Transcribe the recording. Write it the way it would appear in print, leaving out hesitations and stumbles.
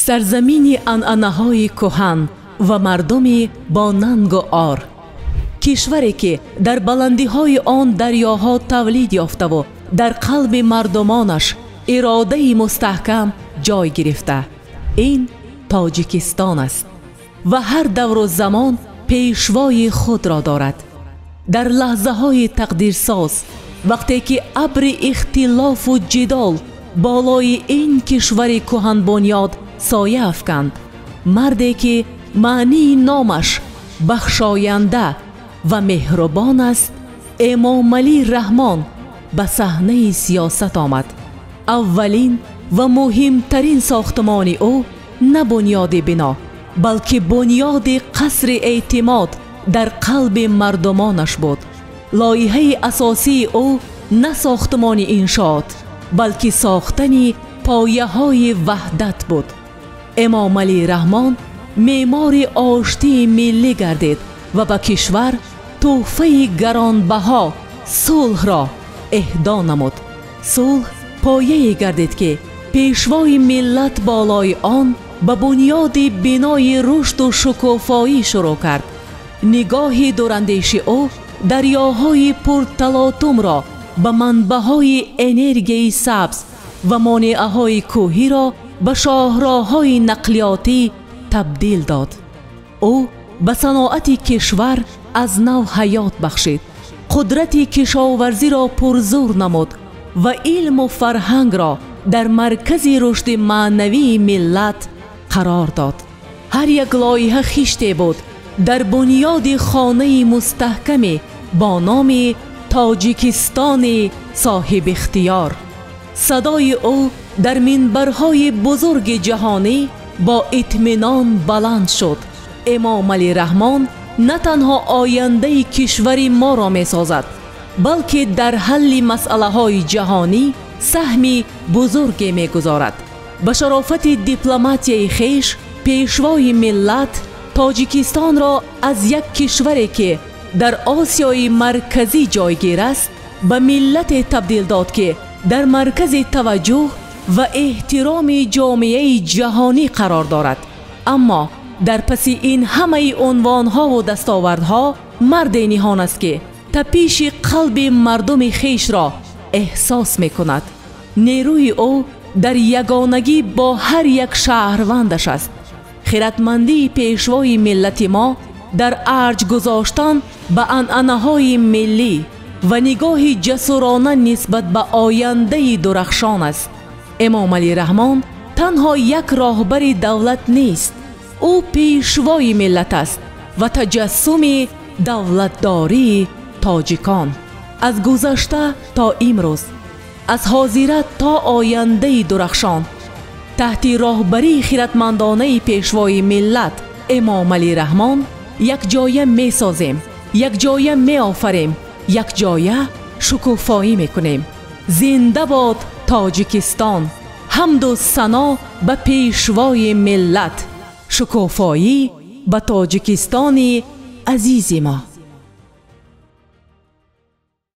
Сарзамини анъанаҳои кӯҳан ва мардуми бо нангу ор, кишваре ки дар баландиҳои он дарёҳо тавлид ёфтаву дар қалби мардумонаш иродаи мустаҳкам ҷой гирифта, ин Тоҷикистон аст ва ҳар давру замон пешвои худро дорад. Дар лаҳзаҳои тақдирсоз, вақте ки абри ихтилофу ҷидол болои ин кишвари кӯҳанбунёд соя афканд, марде ки маънии номаш бахшоянда ва меҳрубон аст, Эмомалӣ Раҳмон ба саҳнаи сиёсат омад. Аввалин ва муҳимтарин сохтмони ӯ на бунёди бино, балки бунёди қасри эътимод дар қалби мардумонаш буд. Лоиҳаи асосии ӯ на сохтмони иншоот, балки сохтани пояҳои ваҳдат буд. Эмомалӣ Раҳмон меъмори оштии миллӣ гардид ва ба кишвар тӯҳфаи гаронбаҳо сулҳро эҳдо намуд. Сулҳ пояе гардид, ки пешвои миллат болои он ба бунёди бинои рушду шукуфоӣ шурӯъ кард. Нигоҳи дурандеши ӯ дарёҳои пурталотумро ба манбаъҳои энергияи сабз ва монеаҳои кӯҳиро ба шоҳроҳҳои нақлиётӣ табдил дод. Ӯ ба саноати кишвар аз нав ҳаёт бахшид, қудрати кишоварзиро пурзур намуд ва илму фарҳангро дар маркази рушди маънавии миллат қарор дод. Ҳар як лоиҳа хиште буд дар бунёди хонаи мустаҳкаме бо номи Тоҷикистони соҳибихтиёр. Садои ӯ дар минбарҳои бузурги ҷаҳонӣ бо итминон баланд шуд. Эмомалӣ Раҳмон на танҳо ояндаи кишвари моро месозад, балки дар ҳалли масъалаҳои ҷаҳонӣ саҳми бузурге мегузорад. Ба шарофати дипломатияи хеш пешвои миллат Тоҷикистонро аз як кишваре, ки дар Осиёи Марказӣ ҷойгир аст, ба миллате табдил дод, ки дар маркази таваҷҷӯҳ ва эҳтироми ҷомеаи ҷаҳонӣ қарор дорад. Аммо дар паси ин ҳамаи унвонҳову дастовардҳо марде ниҳон аст, ки тапиши қалби мардуми хешро эҳсос мекунад. Нерӯи ӯ дар ягонагӣ бо ҳар як шаҳрвандаш аст. Хиратмандии пешвои миллати мо дар арҷ гузоштан ба анъанаҳои миллӣ ва нигоҳи ҷасурона нисбат ба ояндаи дурахшон аст. Эмомалӣ Раҳмон танҳо як роҳбари давлат нест, ӯ пешвои миллат аст ва таҷассуми давлатдории тоҷикон. Аз гузашта то имрӯз, аз ҳозира то ояндаи дурахшон, таҳти роҳбарии хиратмандонаи пешвои миллат Эмомалӣ Раҳмон якҷоя месозем, якҷоя меофарем, якҷоя шукуфоӣ мекунем. Зинда бод Тоҷикистон! Ҳамду сано ба пешвои миллат! Шукуфоӣ ба Тоҷикистони азизи мо!